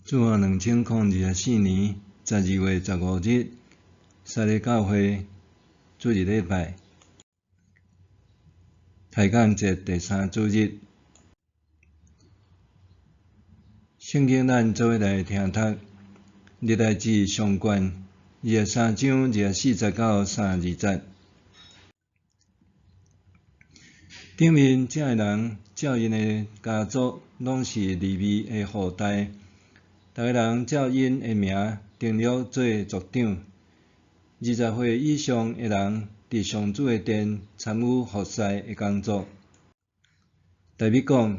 主後2024年12月15日，撒咧教會主日禮拜，開講節第三主日。聖經咱做伙來聽讀，歷代志上卷23章24節到32節。頂面這个人照𪜶的家族，攏是利未的後代。逐个人照𪜶的名登錄做族長。20歲以上的人，佇上主的殿參與服侍的工作。大衛講：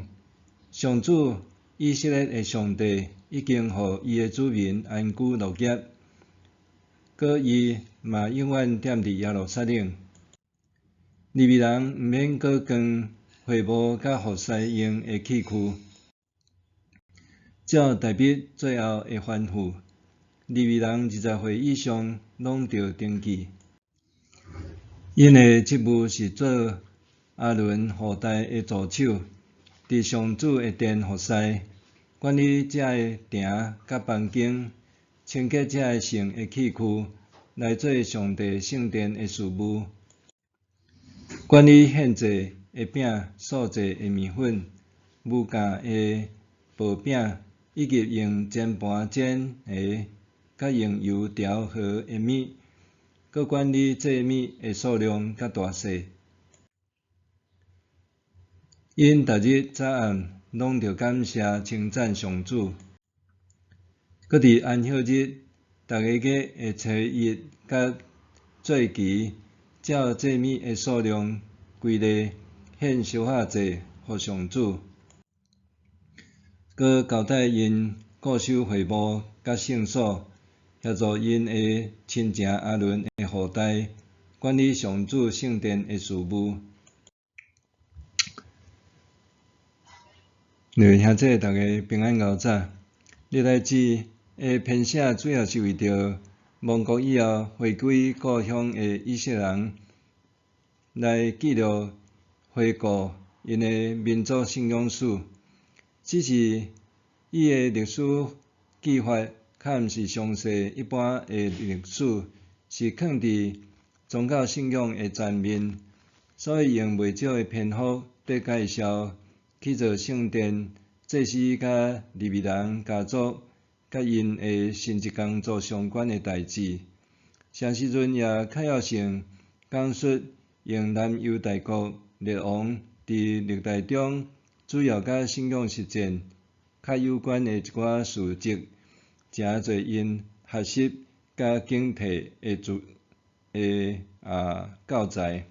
上主以色列的上帝已經予伊的子民安居樂業，閣伊嘛永遠踮佇耶路撒冷。利未人毋免閣扛會幕佮服侍用的器具。照大衛最後的吩咐，利未人20歲以上攏著登記。𪜶的職務是做亞倫後代的助手，佇上主的殿服侍，管理這个埕佮房間，清潔這个聖的器具，來做上帝聖殿的事務，管理獻祭的餅、素祭的麵粉、無酵的薄餅，以及用煎盤煎的，佮用油調和的物，閣管理祭物的數量佮大細。𪜶逐日早暗攏著感謝稱讚上主。閣佇安息日，逐個月的初一佮節期，照祭物的數量規例獻燒化祭予上主。閣交代𪜶固守會幕佮聖所，協助𪜶的親情亞倫的後代管理上主聖殿的事務。各位兄弟，逐家平安𠢕早。歷代志的編寫主要是為著亡國以後回歸故鄉的以色列人來記錄回顧𪜶的民族信仰史。只是伊的歷史記法較毋是詳細一般的歷史，是囥佇宗教信仰的層面，所以用袂少的篇幅佇介紹起造聖殿、祭司佮利未人家族佮𪜶的神職工作相關的代誌。啥時陣也較要性講述用南猶大國列王佇歷代中主要佮信仰實踐較有關的一寡事蹟，誠濟𪜶學習佮警惕的主的教材。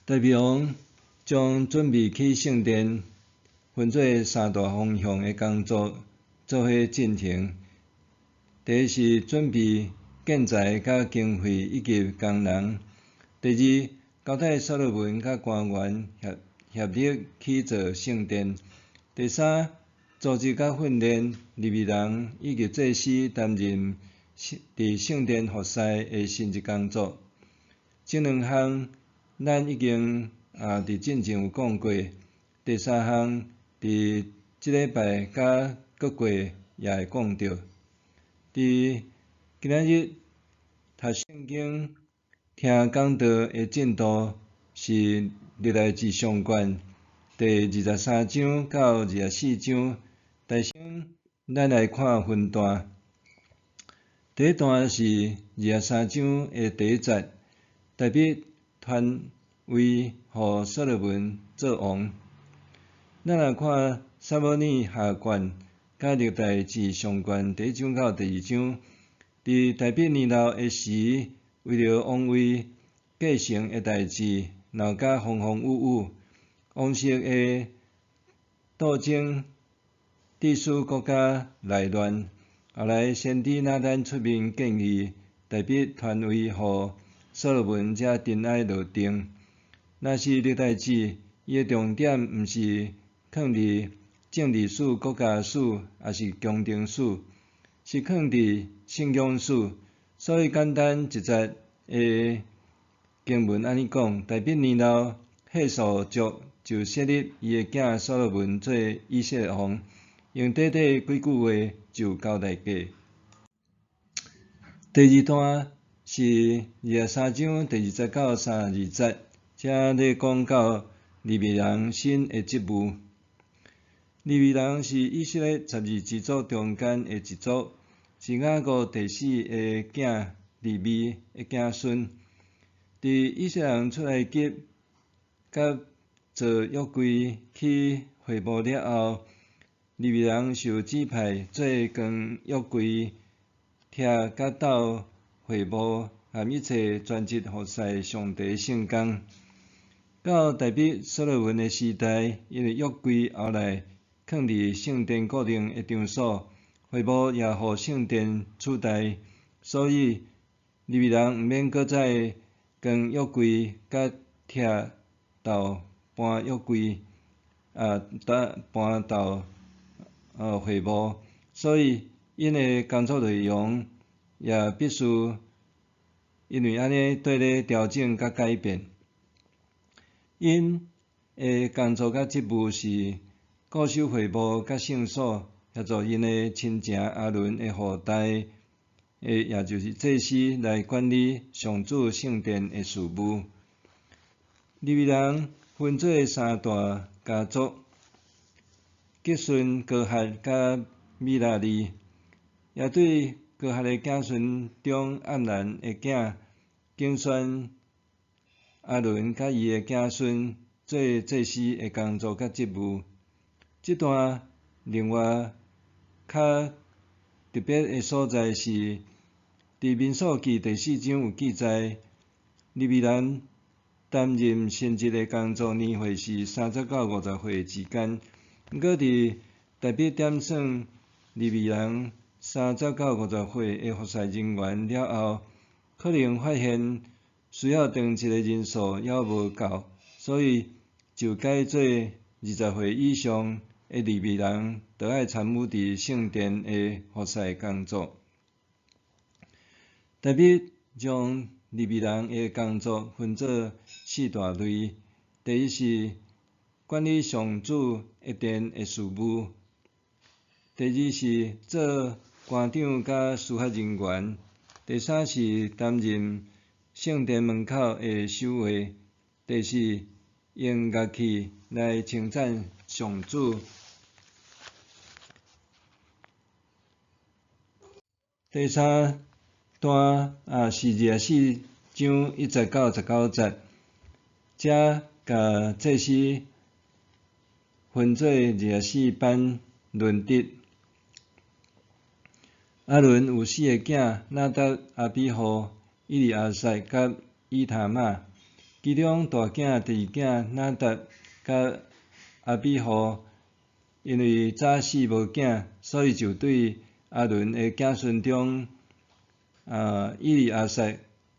大衛王將準備起聖殿分做三大方向的工作做伙進行。第一是準備建材佮經費以及工人；第二，交代所羅門佮官員協力起造聖殿；第三，組織佮訓練利未人以及祭司擔任佇聖殿服侍的神職工作。前兩項咱已經佇進前有講過，第三項佇這禮拜佮閣過也會講著。佇今仔日讀聖經、聽講道的進度是歷代志上卷第23章到24章。但先咱來看分段。第一段是23章的第一節，大衛傳位予所羅門做王。咱來看撒母耳下卷佮歷代志上卷第一章到第二章，佇大衛年老的時，為著王位繼承的代誌鬧甲風風雨雨，王室的鬥爭致使國家內亂。後來先知拿單出面建議大衛傳位予所羅門，才塵埃落定。若是歷代志，伊的重點毋是囥佇政治史、國家史，抑是宮廷史，是囥佇信仰史。所以簡單一節的經文按呢講：大衛年老，歲數足，就設立伊的囝所羅門做以色列王。用短短幾句話就交代過。第二段是23章第20到32節，遮咧講到利未人新的職務。利未人是以色列12支族中間的一族，是雅各第四个囝利未的子孫。佇以色列人出埃及，佮做約櫃起會幕了後，利未人受指派做扛約櫃、提佮斗會幕和一切專職服侍上帝聖工。到大衛所羅門的時代，因為約櫃後來囥佇聖殿固定的場所，會幕也予聖殿取代，所以利未人毋免閣再扛約櫃佮提斗搬約櫃，啊，搬斗會幕，所以𪜶的工作內容也必須因為按呢綴咧調整佮改變。𪜶的工作佮職務是固守會幕佮聖所，協助𪜶的親情亞倫的後代，也就是祭司來管理上主聖殿的事務。利未人分做三大家族：革順、哥轄佮米拉利。也對哥轄的子孫中，暗蘭的囝揀選亞倫佮伊的子孫做祭司的工作佮職務。這段另外較特別的所在是，佇民數記第四章有記載，利未人擔任神職的工作年歲是30到50歲之間。毋過佇大衛點算利未人30到50歲的服侍人員了後，可能發現需要長一个人數猶無夠，所以就改做20歲以上的利未人，著愛參與佇聖殿的服侍工作。大衛將利未人的工作分做四大類：第一是管理上主的殿的事務；第二是做官長佮司法人員；第三是擔任聖殿門口的守衛；第四，用樂器來稱讚上主。第三段啊是24章1節到19節，遮共祭司分做24班輪值。亞倫有四个囝：拿答、亞比戶、以利亞撒佮以他瑪。其中大囝、第二囝拿答佮亞比戶，因為早死無囝，所以就對亞倫的子孫中，以利亞撒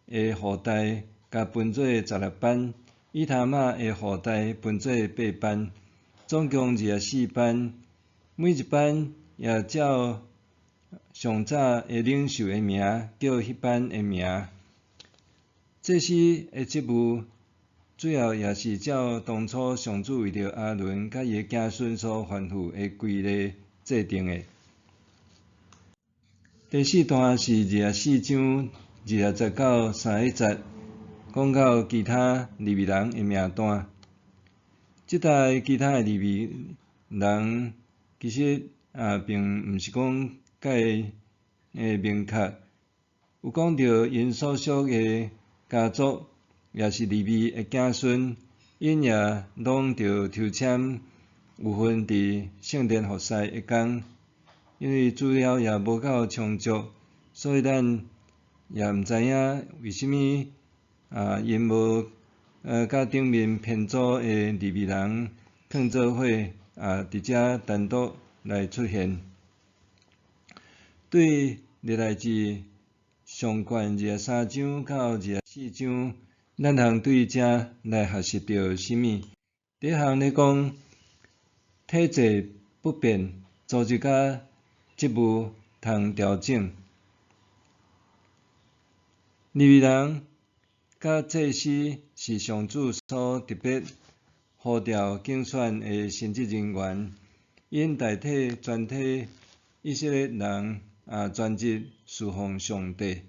的後代，共分做16班；以他瑪的後代分做八班，總共24班。每一班也照上早的領袖的名叫彼班的名。祭司的職務主要也是照當初上主為著亞倫佮伊的子孫所吩咐的規例制定的。第四段是24章20節到31節，講到其他利未人的名單。這代其他的利未人其實啊，並毋是講介明確，有講著𪜶所屬的家族，也是利未的子孫，𪜶也攏著抽籤有份佇聖殿服侍的工。因為資料也無夠充足，所以咱也毋知影為啥物啊，𪜶無佮頂面編組的利未人囥做伙啊，佇遮單獨來出現。對歷來志上卷23章到24章，咱通對遮來學習著啥物？第一項咧講，體制不變，組織佮職務通調整。利未人佮祭司是上主所特別呼召揀選的神職人員， 𪜶代替全體以色列人啊，專職事奉上帝。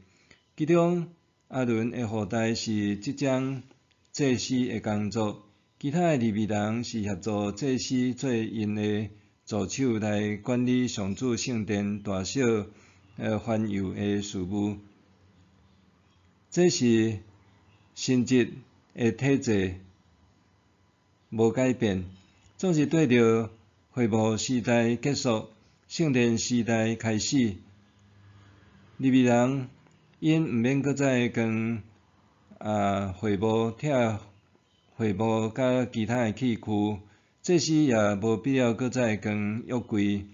其中，亞倫的後代是執掌祭司的工作，其他的利未人是協助祭司做𪜶的助手來管理上主聖殿大小繁幼的事務。這是神職的體制無改變，總是綴著會幕時代結束，聖殿時代開始，利未人𪜶毋免閣再扛會幕、拆會幕佮其他的器具，祭司也無必要閣再扛約櫃，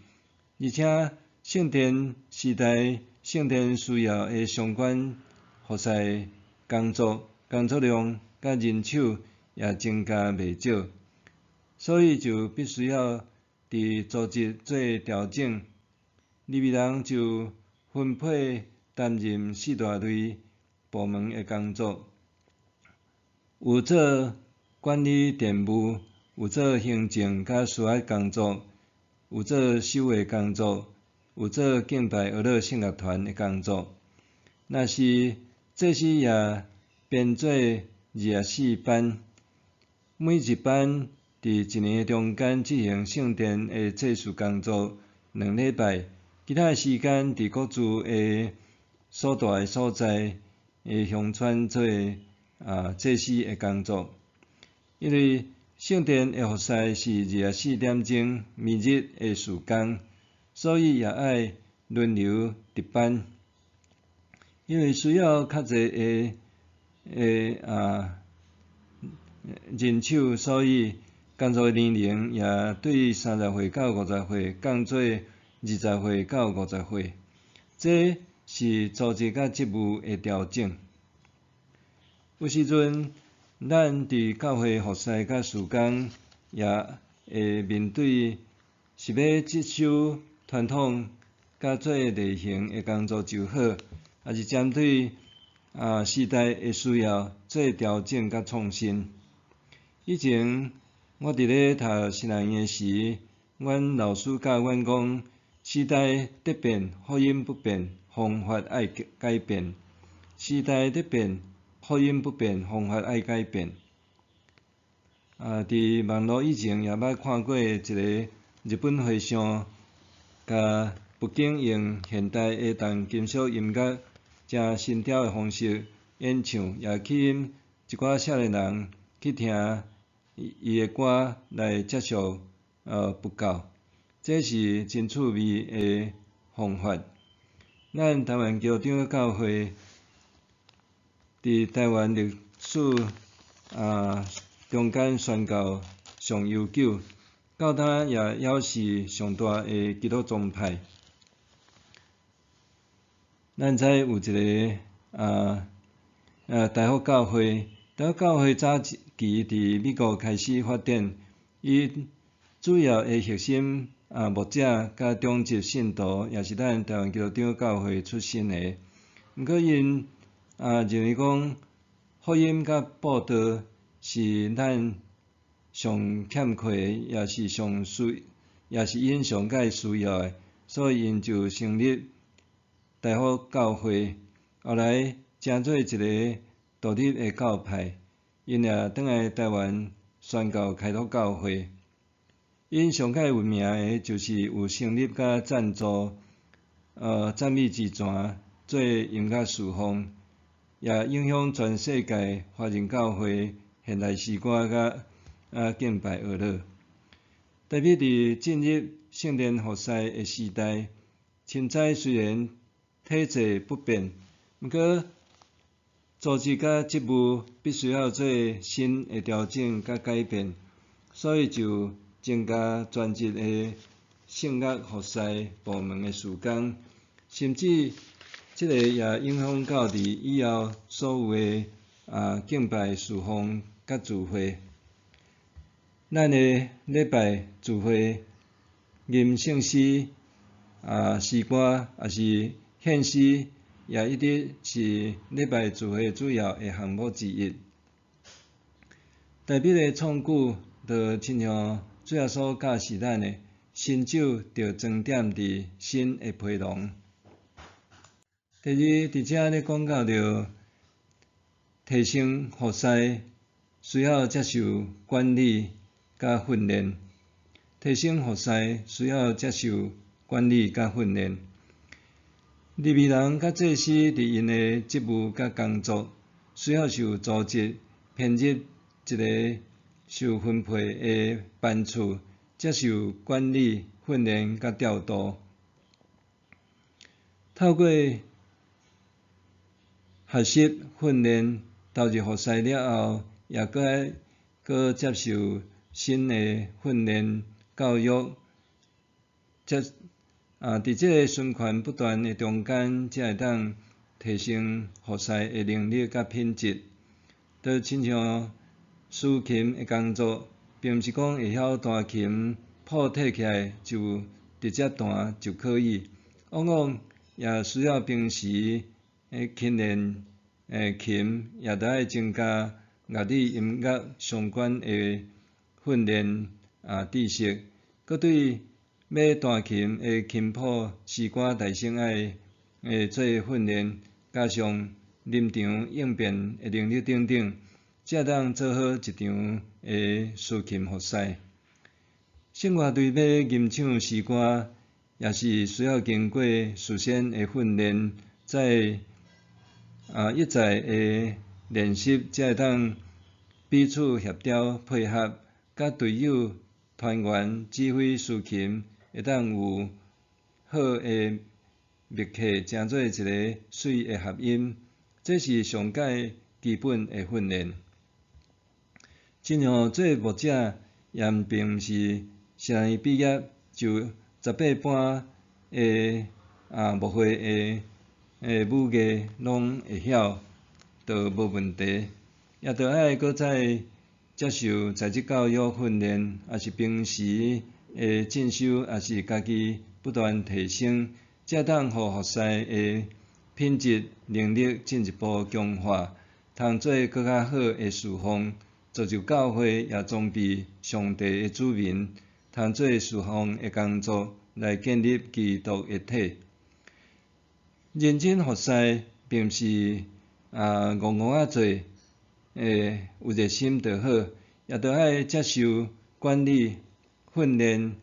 而且聖殿時代聖殿需要的相關服侍工作，工作量佮人手也增加袂少，所以就必須要佇組織做調整。利未人就分配擔任四大類部門的工作，有做管理殿務，有做行政佮司法工作，有做守衛工作，有做敬拜樂聖樂團的工作。若是祭司也編做24班，每一班佇一年的中間執行聖殿的祭司工作2禮拜，其他的時間佇各自的所蹛的所在的鄉村做祭司的工作。因為聖殿的服侍是24點鐘每日的事工，所以也愛輪流值班。因為需要較濟的人手，所以工作年齡也對30歲到50歲降做20歲到50歲。這是組織佮職務的調整。有時陣，咱佇教會服侍佮事工，也會面對是欲執守傳統佮做例行的工作就好，抑是針對時代的需要做調整佮創新。以前我佇咧讀神學院時，阮老師教阮講：時代佇變，福音不變，方法愛改變。時代佇變，福音不變，方法愛改變。佇網路以前也捌看過一个日本和尚，共佛經用現代的重金屬音樂，誠新潮的方式演唱，也吸引一寡少年人去聽伊的歌來接受佛教，這是真趣味的方法。咱台灣基督長老教會佇台灣歷史中間宣教上悠久，到今也猶是上大的基督宗派。咱知有一个大福教會，大福教會早期佇美國開始發展，伊主要的核心牧者佮長執信徒，也是咱台灣基督長老教會出身的。毋過𪜶認為講福音佮布道是咱上欠缺的，也是上需，也是𪜶上蓋需要的，所以𪜶就成立大福教會，後來成做一個獨立的教派，𪜶也轉來台灣宣教開拓教會。𪜶上蓋有名的，就是有成立佮贊助讚美之泉做音樂事奉，也影響全世界華人教會現代詩歌佮敬拜樂樂。特別佇進入聖殿服侍的時代，凊彩雖然體制不變，毋過組織佮職務必須要做新的調整佮改變，所以就增加專職的聖樂服侍部門的事工，甚至這个也影響到佇以後所有的敬拜事奉佮聚會。咱的禮拜聚會吟聖詩詩歌，抑是獻詩，也一直是禮拜聚會主要的項目之一。大衛的創舉，就親像主耶穌教示咱的，新酒著裝點佇新的皮囊。第二，佇遮咧講到著提升服侍，需要接受管理佮訓練。提升服侍需要接受管理佮訓練。利未人佮祭司佇𪜶的職務佮工作，需要受組織編入一个受分配的班次，接受管理、訓練佮調度。透過學習、訓練、投入服侍了後，也閣愛閣接受新的訓練教育。這啊，佇這个循環不斷的中間，才會當提升服侍的能力佮品質。就親像司琴的工作，並毋是講會曉彈琴，譜提起來就直接彈就可以，往往也需要平時的勤練琴，也著愛增加樂理音樂相關的訓練知識，閣對欲彈琴的琴譜、詩歌大聲愛做訓練，加上臨場應變的能力等等，才會當做好一場的司琴服侍。聖樂隊欲吟唱詩歌，也是需要經過事先的訓練，再一再的練習，才會當彼此協調配合，佮隊友團員指揮司琴，會當有好的默契，成做一个媠的合音。這是上蓋基本的訓練。親像做牧者，也並毋是碩士畢業就十八般的牧會的武藝攏會曉，就無問題。也著愛閣再接受在職教育訓練，抑是平時的進修，抑是家己不斷提升，才當予服侍的品質能力進一步強化，通做閣較好的侍奉，造就教會，也裝備上帝的子民，通做侍奉的工作，來建立基督的體。認真服侍，並毋是戇戇仔做，有熱心就好，也著愛接受管理、訓練，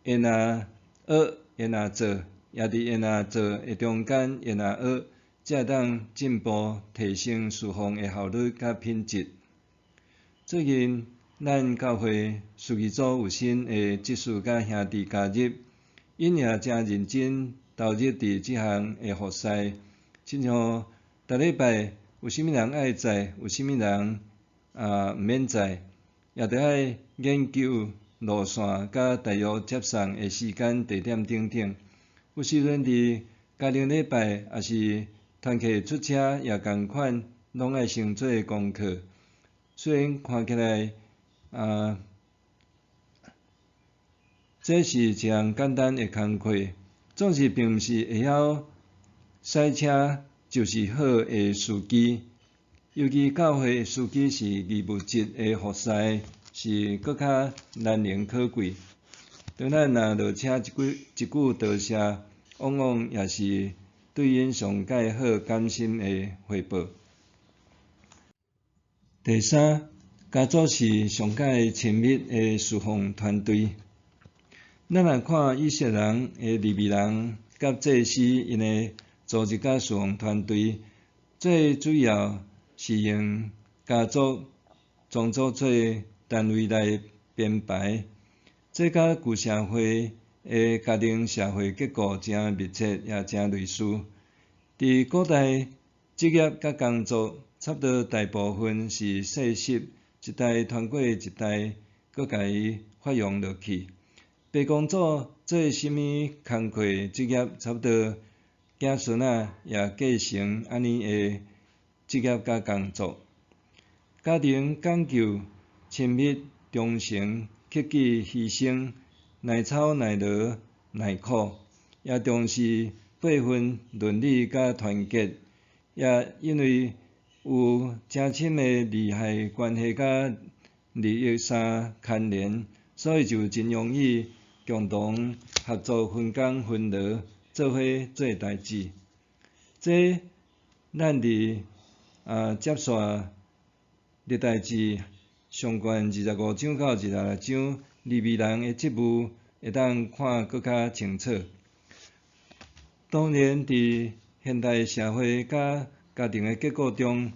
會若學，會若做，也佇會若做的中間，會若學，才會當進步提升侍奉的效率佮品質。最近，咱教會司儀組有新的執事佮兄弟加入，𪜶也誠認真投入佇這項的服侍，親像逐禮拜有啥物人愛在，有啥物人毋免在，也著愛研究路線佮大約接送的時間地點等等。有時陣佇家庭禮拜，抑是團契出車也仝款，攏愛先做功課。雖然看起來這是一項簡單的工課，總是並毋是會曉駛車就是好的司機。尤其教會司機是義務職的服侍，是閣較難能可貴。當咱若落車一句一句多謝，往往也是對𪜶上蓋好感心的回報。第三，家族是上蓋親密的侍奉團隊。咱若看以色列人的利未人佮祭司𪜶的組織佮侍奉團隊，最主要是用家族、宗族做單位來編排，這佮舊社會的家庭社會結構誠密切，也誠類似。佇古代，職業佮工作差不多大部分是世襲，一代傳過一代，閣共伊發揚落去。爸公祖做啥物工課職業，差不多囝孫仔也繼承按呢的職業佮工作。家庭講究親密、忠誠、克己、犧牲、耐操耐勞、耐苦，也重視輩分、倫理佮團結。也因為有誠深的利害關係佮利益相牽連，所以就真容易共同合作分工分劳，做伙做代誌。這咱佇接續歷代志上卷25章到26章，利未人的職務會當看閣較清楚。當然，佇現代社會佮家庭的結構中，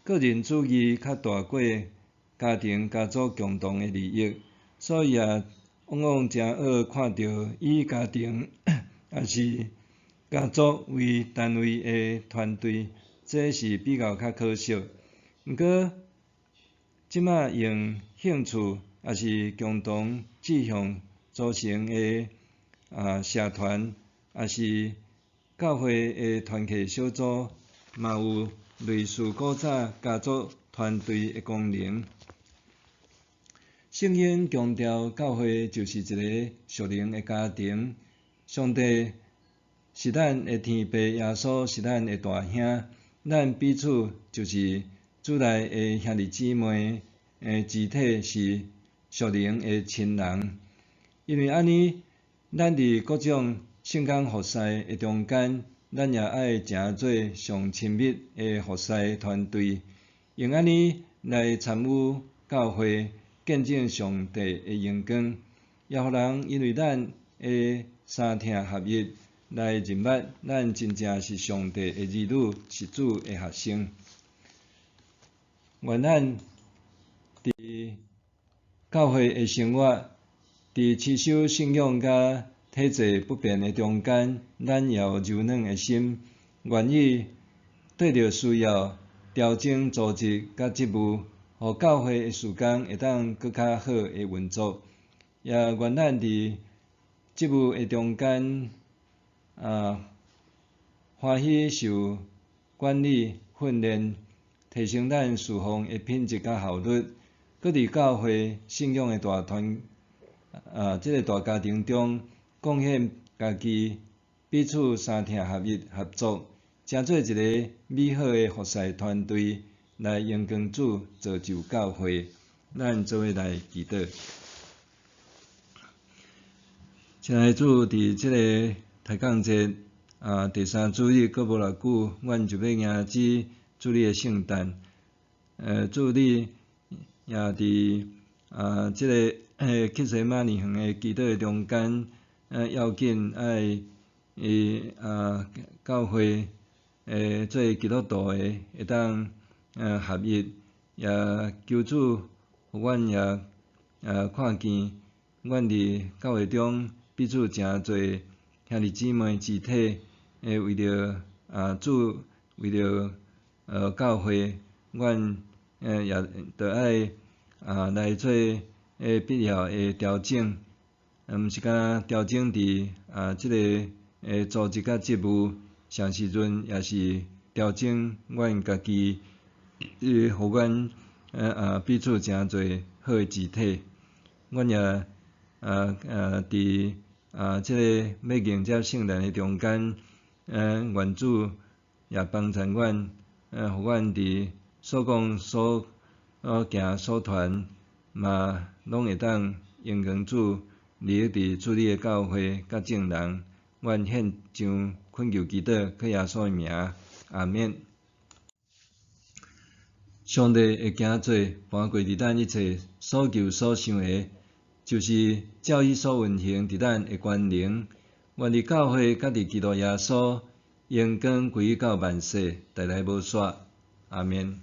個人主義較大過家庭家族共同的利益，所以也往往誠少看著以家庭抑是家族為單位的團隊，這是比較較可惜。毋過，這馬用興趣抑是共同志向組成的社團，抑是教會的團契小組，嘛有類似古早家族團隊的功能。聖經強調教會就是一个屬靈的家庭，上帝是咱的天父，耶穌是咱的大兄，咱彼此就是主內的兄弟姊妹的肢體，是屬靈的親人。因為按呢，咱佇各種聖工服侍的中間，咱也愛成做上親密的服侍團隊，用按呢來參與教會，見證上帝的榮光，也予人因為咱的三疼合一來認捌咱真正是上帝的兒女，是主的學生。願咱佇教會的生活，佇持守信仰佮體制不變的中間，咱也有柔軟的心，願意對著需要調整組織佮職務，予教會的事工會當閣較好的運作。也願咱佇職務的中間，歡喜受管理訓練，提升咱侍奉的品質佮效率，閣佇教會信仰的大團這个大家庭中，貢獻家己，彼此三疼合一合作，成做一个美好的服侍團隊，來榮光主，造就教會。咱做伙來祈禱。親愛的主，佇這个抬槓節第三主日，閣無偌久，阮就欲迎接主你的聖誕。主你也佇這个客西馬尼園的祈禱的中間，要緊愛教會做基督徒的會當合一，也求主予阮也看見，阮佇教會中彼此誠濟兄弟姊妹肢體，會為著主，為著教會，阮也著愛來做必要的調整，毋是干焦調整佇這个組織佮職務，啥時陣也是調整阮家己，予阮彼此成做好的肢體。阮也佇這个欲迎接聖誕的中間，願主也幫助阮，予阮佇所講所行所傳，嘛攏會當榮光主，利益佇主你的教會佮眾人。阮獻上懇求祈禱，靠耶穌的名，阿免。上帝的行做搬過佇咱一切所求所想的，就是照伊所運行佇咱的權能。願佇教會佮佇基督耶穌，榮光歸於到萬世，代代無煞。阿免。